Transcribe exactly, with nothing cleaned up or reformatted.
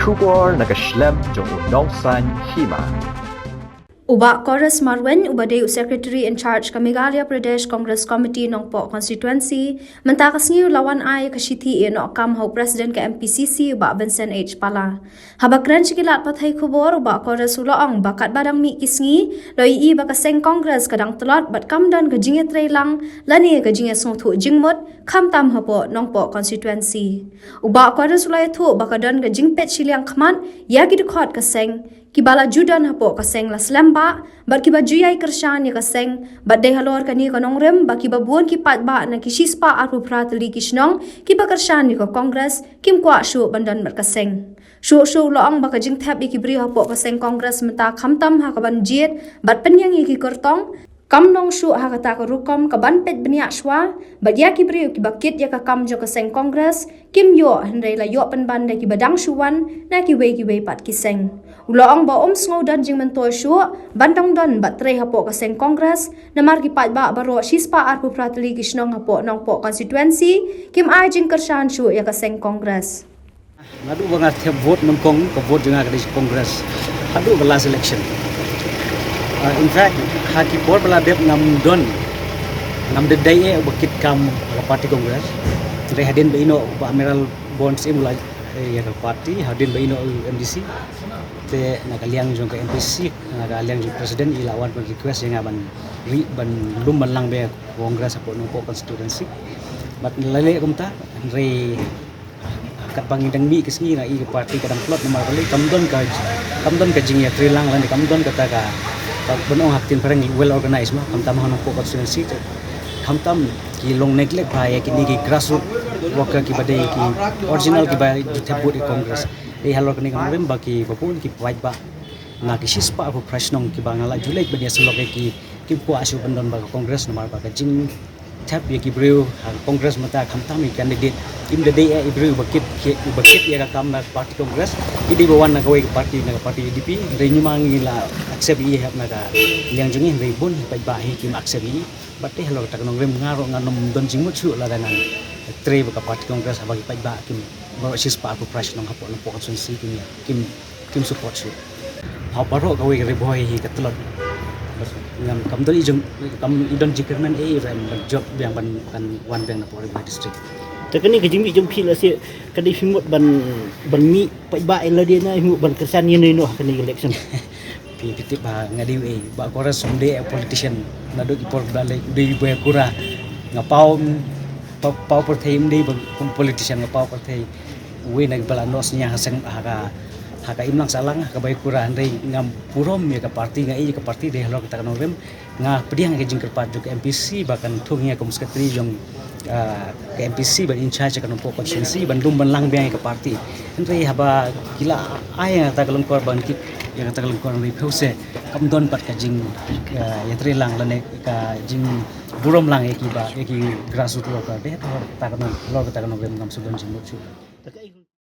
Khubor na ka shlem jong u nongsan hima. U Bah Chorus Marwein, uba dei u Secretary in Charge ka Meghalaya Pradesh Congress Committee Nongpoh Constituency, mynta ka sngi u la wan ai ka shithi ïeh noh kam ha u President ka M P C C, u Bah Vincent H Pala. Haba kren sha ki lad pathai khubor, u Bah Chorus u la ong ba katba dang mih ki sngi, la ïohi ba ka seng Congress ka dang tlot bad kam don ka jingïatreilang lane ka jingïasngewthuh jingmut, khamtam hapoh Nongpoh Constituency. U Bah Chorus u la ïathuh ba ka don ka jingpeit shiliang khmat ïa ki dkhot ka seng, kiba la ju don hapoh ka seng la slem bah, bad kiba ju ïai kyrshan ïa ka seng, bad dei halor kane ka nongrim ba kiba bun ki paidbah na ki shispah arphew phra tylli ki shnong kiba kyrshan ïa ka Congress kim kwah shuh ban don bad ka seng. Shuh shuh u la ong ba ka jingthep ïa ki briew hapoh ka seng Congress mynta khamtam ha kaban jied bad pynïeng ïa ki kyrtong, kam long shuh ha kata ka rukom kaban peit bniah shuwa, bad ïa ki briew kiba kit ïa ka kam jong ka seng Congress kim ïoh, hynrei la ïoh pynban da kiba dang shu wan na kiwei kiwei pat ki seng. U la ong ba um sngew don jingmyntoi shuh ban dang don bad trei hapoh ka seng Congress, namar ki paidbah baroh shispah arphew phra tylli ki shnong hapoh Nongpoh Constituency kim ai jingkyrshan shuh ïa ka seng Congress. Naduh ba nga thep vote nyngkong, ka vote jong nga ka dei Congress haduh ka last election. Ah, in fact, ha ki por ba la dep ngam don, ngam da dei eh uba kit kam ha ka party Congress. Hynrei hadien ba ïehnoh u Bah Amiral Bond Syiem u la, eh, ïa ka party, hadien ba ïehnoh u M D C, te na ka liang jong ka M P C, na ka liang jong president, i la wan ban request ïa nga ban ri-, ban lum ban lang beit Congress hapoh Nongpoh constituency. Bad la leh kumta, hynrei katba ngi dang mih ki sngi, nga i ka party ka dang tlot namar balei, kam don ka, kam don ka jingïatreilang lane kam don kata ka, ka ban ong ha ka ktien phareng well organized mo, khamtam ha Nongpoh constituency te khamtam ki long neglect bha ïa kine ki grassroots worker kiba dei ki original kiba ju thep vote ïa Congress. Dei halor kane ka nongrim ba kiba bun ki paidbah na ki shispah arphew phra shnong kiba nga la ju leit ban ïasyllok ïa ki, kim kwah shuh ban don bad ka Congress namar ba ka jingthep ïa ki briew ha ka Congress mynta khamtam ïa ki candidate im da dei eh i briew uba kit, uba kit ïa ka kam na ka party Congress. I dei ba wan na kawei ka party, na ka party U D P, hynrei ngi ma ngi la accept ïa i hap na ka liang jong ngi, hynrei bun paidbah hi kim accept ïa i. Bad te halor kata ka nongrim nga ruh ngam don jingmut shuh lada ngan trei bad ka party Congress haba ki paidbah kim, baroh shispah arphew phra shnong hapoh Nongpoh constituency kim, kim, kim support shuh. Ha baroh kawei ka Ri Bhoi hi ka tlot. Bad ngam, kam don i jong, kam i don jingkyrmen ei ruh em ban jop biang ban, ban wan biang na Ri Bhoi district. Te kane ka jingmih jong phi la seh ka dei phi mut ban, ban mih paidbah ïa lade ne phi mut ban kyrshan ïa no ïa no ha kane ka election? Phi, phi tip ba nga dei ei, Bah Chorus um dei politician. Naduh ki por ba leh u dei u boi kura. Nga paw, paw, paw pyrthei, um dei ba kum politician, nga paw pyrthei. Uwei na kiba la noh synñia ha seng, ha ka, ha ka imlang sahlang, ha ka boi kura, hynrei ngam burom ïa ka party, nga i ïa ka party dei halor kata ka nongrim. Nga pdiang ïa ka jingkyrpad jong ka M P C C ba kan thung ïa kum secretary jong, ah, ka M P C C ban in charge ka Nongpoh constituency ban lum ban lang biang ïa ka party. Hynrei haba ki la ai ïa kata ka lyngkor ban kit ïa kata ka lyngkor, hynrei phew se kam don pat ka jing, ah, ïatreilang lane ka jingburom lang ïa ki ba, ïa ki grassroots worker. Te halor kata ka nong, halor kata ka nongrim ngam shu don jingmut shuh.